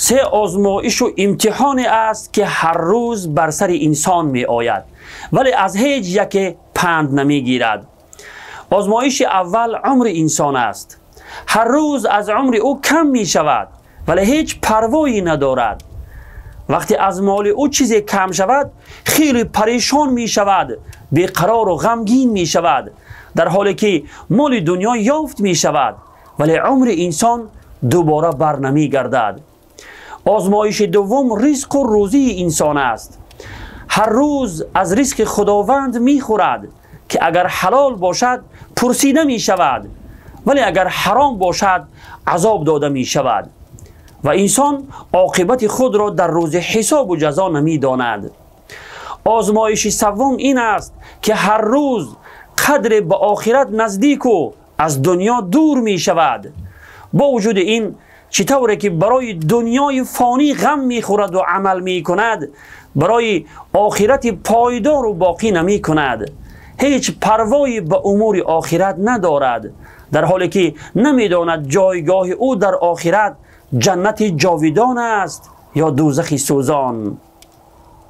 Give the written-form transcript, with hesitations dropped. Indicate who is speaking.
Speaker 1: Се озмоишу имтиҳоне аст, ки ҳар рӯз бар сари инсон меояд, вале аз ҳеҷ яке панд намегирад. Озмоиши аввал умри инсон аст. Ҳар рӯз аз умри ӯ кам мешавад, вале ҳеҷ парвое надорад. Вақте аз моли ӯ чизе кам шавад, хеле парешон мешавад, беқарору ғамгин мешавад, дар ҳоле ки моли дунё ёфт мешавад, вале умри инсон дубора бар намегардад. Озмоиши дуввум ризқу рӯзии инсон аст. Ҳар рӯз аз ризқи Худованд мехӯрад, ки агар ҳалол бошад, пурсида мешавад, вале агар ҳаром бошад, азоб дода мешавад ва инсон оқибати худро дар рӯзи ҳисобу ҷазо намедонад. Озмоиши саввум ин аст, ки ҳар рӯз қадре ба охират наздику аз дунё дур мешавад. Бо вуҷуди ин, чӣ тавре ки барои дунёи фонӣ ғам мехӯраду амал мекунад, барои охирати пойдору боқӣ намекунад. Ҳеҷ парвое ба умури охират надорад, дар ҳоле ки намедонад ҷойгоҳи ӯ дар охират ҷаннати ҷовидон аст ё дӯзахи сӯзон.